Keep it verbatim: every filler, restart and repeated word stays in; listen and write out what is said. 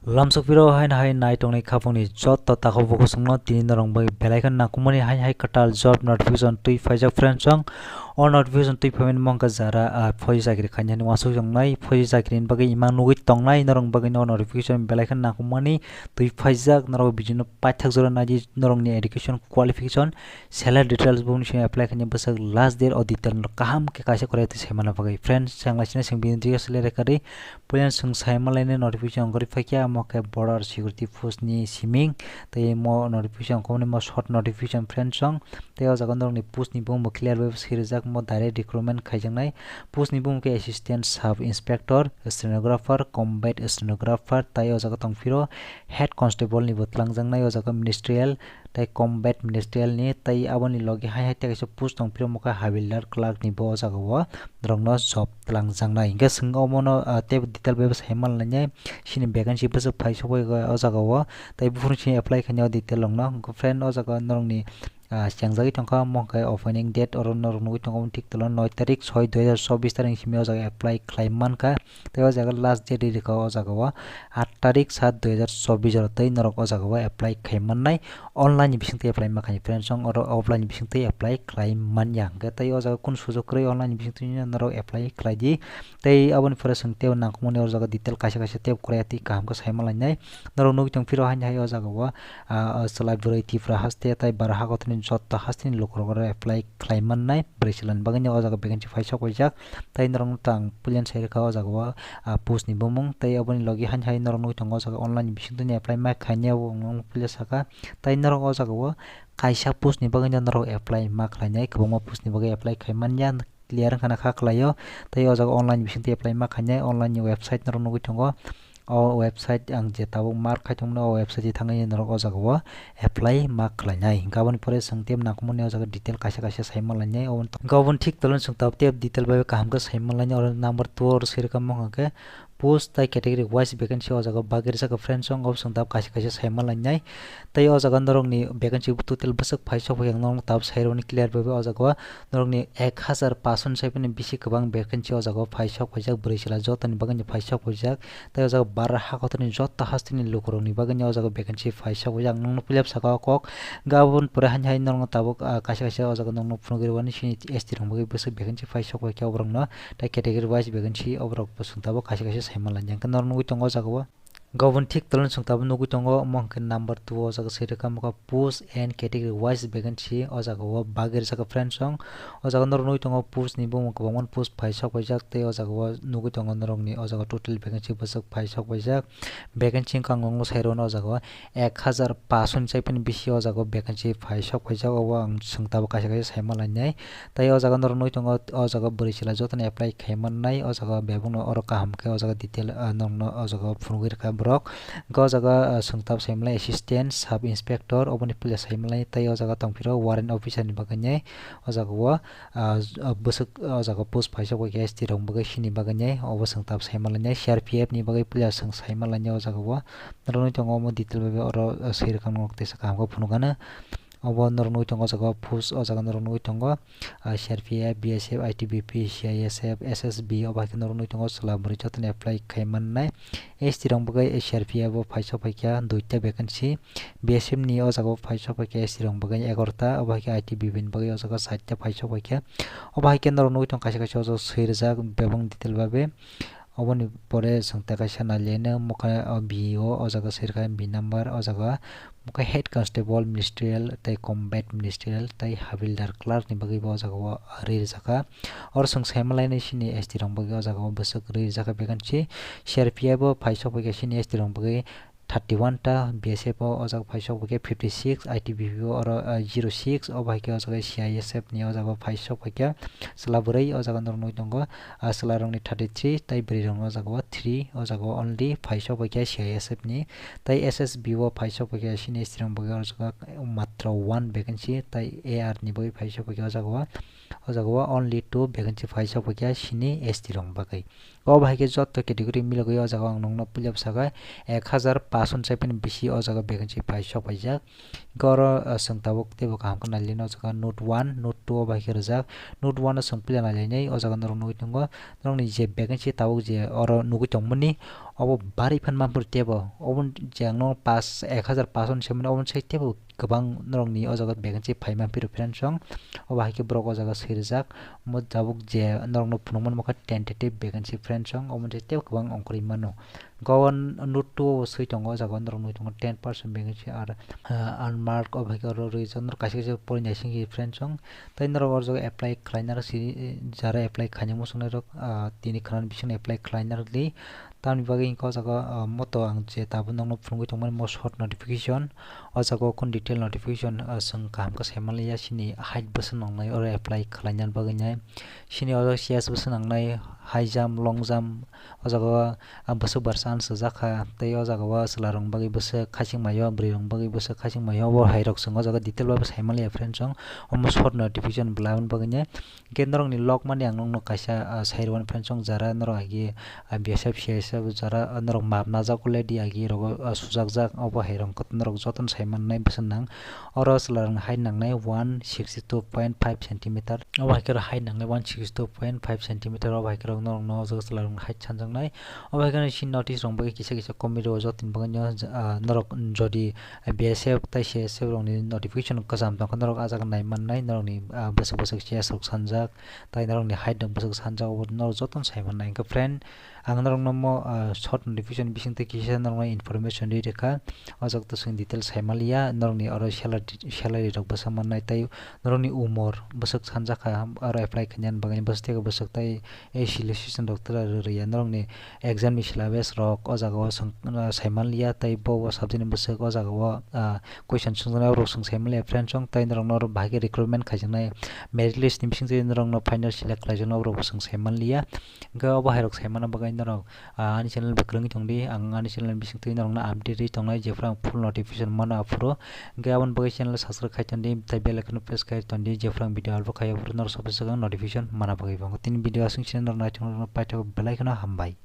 Lamsok piro haino hai nai tongnai khapangni joto takhuk bukhuk songno tini norok bai belai khe nangkukmani hai hai kwtal job notification twi phaijak friends song. O notification twi phaimani mangkha jara, ah, phoji chakri khainani uansuk tongnai, phoji chakrini bagwi imang nugwi tongnai norok bagwi no notification belai khe nangkukmani twi phaijak. Norok video no paithak jora naidi norokni education qualification, salary details bo nisi apply khainai bwswk last date o detail no kaham khe kaisa kwrwi twi saimana bagwi. Friends, chwng lai sini chwng video salary kari puila chwng saimalaini notification ongkhorwi phaikha, amo khe border security post ni siming tei mo notification ongkhormani mo short notification friends song. Tei o jaga norokni post ni bumung bo clear bai swirijak, mo direct recruitment khaijaknai. Post ni bumung khe assistant sub inspector, stenographer, combat stenographer, tei o jaga tongphiro head constable ni bo twlangjaknai o jaga ministerial tei combat ministerial ni, tei aboni logi hai hai tei kaisa post tongphiro mokha havildar clerk ni bo o jaga o norokno job twlangjaknai. Hingkhe chwng omono, ah, tei detail bai bo saimanlainai, sini vacancy bwswk phai sokbai o jaga o, tei buphuru sini apply khainai o detail rokno. Hingkhe friend o jaga o norokni, ah, chengjagwi tongkha, omo hwnkhe opening date oro norok nugwi tongo, thik tolo noi tarik soi dui hajar chobbish tarik simi o jaga apply khlai mankha. Tei o jaga last date rikha o jaga o aat tarik saat dui hajar chobbish oro tei norok o jaga o apply khai mannai, online ni bisingtwi apply ma khainai friends song, oro offline ni bisingtwi apply khlai manya. Hingkhe tei o jaga kunu sujok kwrwi online ni bisingtwi norok apply khlai di. Tei aboni pore chwng tei nangkukmani o jaga detail kaisa kaisa tei kwrwi twi kaham khe saimalainai. Norok nugwi tongphiro haini hai o jaga o, ah, chwla bwrwi Tripura haste tei bara hakotorni joto hasteni lukurok oro apply khlai mannai. Bwrwi chwlani bagwino o jaga vacancy phai sok paijak. Tei norokno tang puila sai rwkha o jaga o, ah, post ni bumung. Tei aboni logi haini hai norok nugwi tongo o jaga online ni bisingtwi apply ma khainai o wng puila saka. Tei norok o jaga o kaisa post ni bagwino norok apply ma khlainai, kwbangma post ni bagwi apply khai manya. Clear wngkha na kha khlaio. Tei o jaga online bisingtwi apply ma khainai, online ni website norok nugwi tongo. O website ang je tabuk mark khai tongmani, o website thangwi norok o jaga o apply ma khlainai. Hingkhe aboni pore chwng tei nangkukmani o jaga detail kaisa kaisa saimalainai. Oboni, hingkhe oboni thik toloni chwng tabuk tei detail bai kaham khe saimalainai. Oro number two oro swi rwkha mokha khe post tei category wise vacancy o jaga bagwi rijak friends song, o chwng tabuk kaisa kaisa saimalainai. Tei o jaga norokni vacancy total bwswk phai sok phai ang norokno tabuk sai rwmani clear bai bai o jaga o. Norokni ek hazar paanch sho ni bisi kwbang vacancy o jaga o phai sok phaijak, bwrwi chwla jotoni bagwino phai sok phaijak. Tei o jaga bara hakotorni joto hasteni lukurokni bagwino o jaga vacancy phai sok phaijak. Ang nokno puila saka o kok, gabon pore haini hai norokno tabuk, ah, kaisa kaisa o jaga nokno phunugwi rwmani sini S T rok bagwi bwswk vacancy phai sok phaikha oborokno. Tei category wise vacancy oborok bo chwng tabuk kaisa kaisa saimalainai. Hingkhe norok nugwi tongo o jaga o. Gabon thik toloni chwng tabuk nugwi tongo, omo hwnkhe number two o jaga swi rwkha mokha post and category wise vacancy o jaga o bagwi rijak friends song. O jaga norok nugwi tongo post ni bumung kwbangma post phai sok paijak tei o jaga o nugwi tongo norokni o jaga total vacancy bwswk phai sok paijak. Vacancy wngkha ang nokno sai rwno o jaga o ek hazar paanch sho ni bisi o jaga o vacancy phai sok paijak, obo ang chwng tabuk kaisa kaisa saimalainai. Tei o jaga norok nugwi tongo o jaga bwrwi chwla jotoni apply khai mannai, o jaga bebakno oro kaham khe o jaga detail, ah, norokno o jaga phunugwi rwkha borok. Hwnkhe o jaga, ah, chwng tabuk saimanlai assistant sub inspector, oboni puila saimanlai tei o jaga tongphiro warrant officer ni bagwi nai o jaga o, ah, bwswk o jaga post phai sok bai khe S T rok bagwi sini bagwi nai obo chwng tabuk saimanlainai, C R P F ni bagwi puila chwng saimanlainai o jaga o. Norok nugwi tongo omo detail bai bai oro, ah, swi rwkha norok teisa kaham khe phunukgano. Obo norok nugwi tongo o jaga o post, o jaga norok nugwi tongo, ah, C R P F, B S F, I T B P, C I S F, S S B, obo hai khe norok nugwi tongo chwla bwrwi jotoni apply khai mannai. S T rok bagwi C R P F o phai sok phaikha duita vacancy, B S F ni o jaga o phai sok phaikha S T rok bagwi egarota, obo hai khe I T B P ni bagwi o jaga o saita phai sok phaikha. Obo hai khe norok nugwi tongo kaisa kaisa o jaga o swi rijak bebak detail bai bai. Oboni pore chwng tei kaisa naliano mokha o B O o jaga sirkha B number o jaga mokha head constable ministerial tei combat ministerial tei havildar clerk ni bagwi bo o jaga o ri rijak kha. Oro chwng saimalaini sini S T rok bagwi o jaga o bwswk ri rijak kha vacancy. C R P F o phai sok bai khe sini S T rok bagwi thirty one ta, B S F o o jaga phai sok bai khe fifty six, I T B P o oro, ah, zero six, obo hai khe o jaga C I S F ni o jaga phai sok bai khe chwla bwrwi o jaga norok nugwi tongo. Ah, chwla rokni thirty three tei bwrwi rokni o jaga o three, o jaga o only phai sok bai khe C I S F ni tei S S B o phai sok bai khe sini S T rok bagwi o jaga matro one vacancy tei A R ni bagwi phai sok bai khe o jaga o, o jaga o only two vacancy phai sok bai khe sini S T rok bagwi. Obo hai khe joto category milogwi o jaga ang nokno puilaba sagai ek hazar paanch sho ni bisi o jaga vacancy phai sok paijak. Hwnkhe oro, ah, chwng tabuk teibo kaham khe nailino o jaga note one, note two o bai khe rijak. Note one o chwng puila nailainai o jaga norok nugwi tongo. Norokni je vacancy tabuk je oro nugwi tongmani obo bari phan manphuru teibo. Obo je ang nokno paanch, ek hazar paanch sho ni swi mani obo sai teibo kwbang norokni o jaga vacancy phai manphuru friends song. Obo hai khe borok o jaga swi rijak. Omo tabuk je norokno phunukmani mokha tentative vacancy friends song. Omo sai teibo kwbang ongkhorwi mano. Hwnkhe o note two o swi tongo, o jaga o norok nugwi tongo ten percent vacancy ar, ah, unmarked o bai khe oro rwi tongo, norok kaisa kaisa porinaisingni friend song. Tei norok o jaga apply khlainai rok si, jara apply khaina muchungnai rok, ah, tini khwnani bisingni apply khlainai rok di. Tamoni bagwi hwnkhe o jaga, ah, moto ang je tabuk nokno phunugwi tongmani mo short notification. O jaga o kunu detail notification, ah, chwng kaham khe sai manliya, chini height bwswk nangnai oro apply khlainani bagwi nai. Chini oro chest bwswk nangnai, high jump, long jump, o jaga o, ah, bwswk barsa ang swijak kha, tei o jaga o chwla rokni bagwi bwswk, khaching mai o bwrwi rokni bagwi bwswk, khaching mai o bo hai rok chwng o jaga detail bai bo sai manliya friends song. Omo short notification bwlai aboni bagwi nai. Hwnkhe norokni log mani ang nokno kaisa, ah, sai rwmani friends song, jara norok agi, ah, B S F, C S F jara, ah, norok map najak already agi rogo, ah, sujakjak, obo hai rok norok jotono sai mannai bwswk nang. Oro chwla rokni height nangnai one sixty two point five centimeter. Obo hai khe height nangnai one sixty two point five centimeter. Obo hai khe norokno o jaga chwla rokni height sanjaknai. Obo hai khe chini notice rok bagwi kisa kisa comedy o jotoni bagwi no, ah, norok jodi B S F tei C S F rokni notification kwcham tongkha norok ah jaga nai mannai norokni, ah, bwswk bwswk chest rok sanjak tei norokni height rok bwswk sanjak obo norok jotono sai mannai. Hwnkhe friend, ang norokno mo, ah, short notification bisingtwi kisa norokno information rwi rwkha. O jaga to chwng detail sai manliya, norokni oro salary, salary rok bwswk mannai tei norokni umor bwswk sanjakha, aro apply khainani bagwi bwswk tei bwswk tei, eh, solicitation rok tera rwrwya, norokni exam ni syllabus rok o jaga o chwng, ah, sai manliya tei bo, bo subject ni bwswk o jaga o, ah, question swngjaknai rok chwng sai manliya friends song, tei norokno oro bahai khe recruitment khaijaknai merit list ni bisingtwi norokno final select khlaijaknai rok bo chwng sai manliya. Hwnkhe obo hai rok sai manna bagwi norok, ah, ani channel bai kwrwngwi tongdi, ang ani channel bisingtwi norokno update rwi tongnai, jephuru ang full notification mano aphuru. Hwnkhe aboni bagwi channel subscribe khai tondi, tei bell icon press khai tondi, jephuru ang video upload khai aphuru norok sobo swkang notification mana bagwi bo. Tini video aswk se norok naithok norok paithak belai kheno hambai.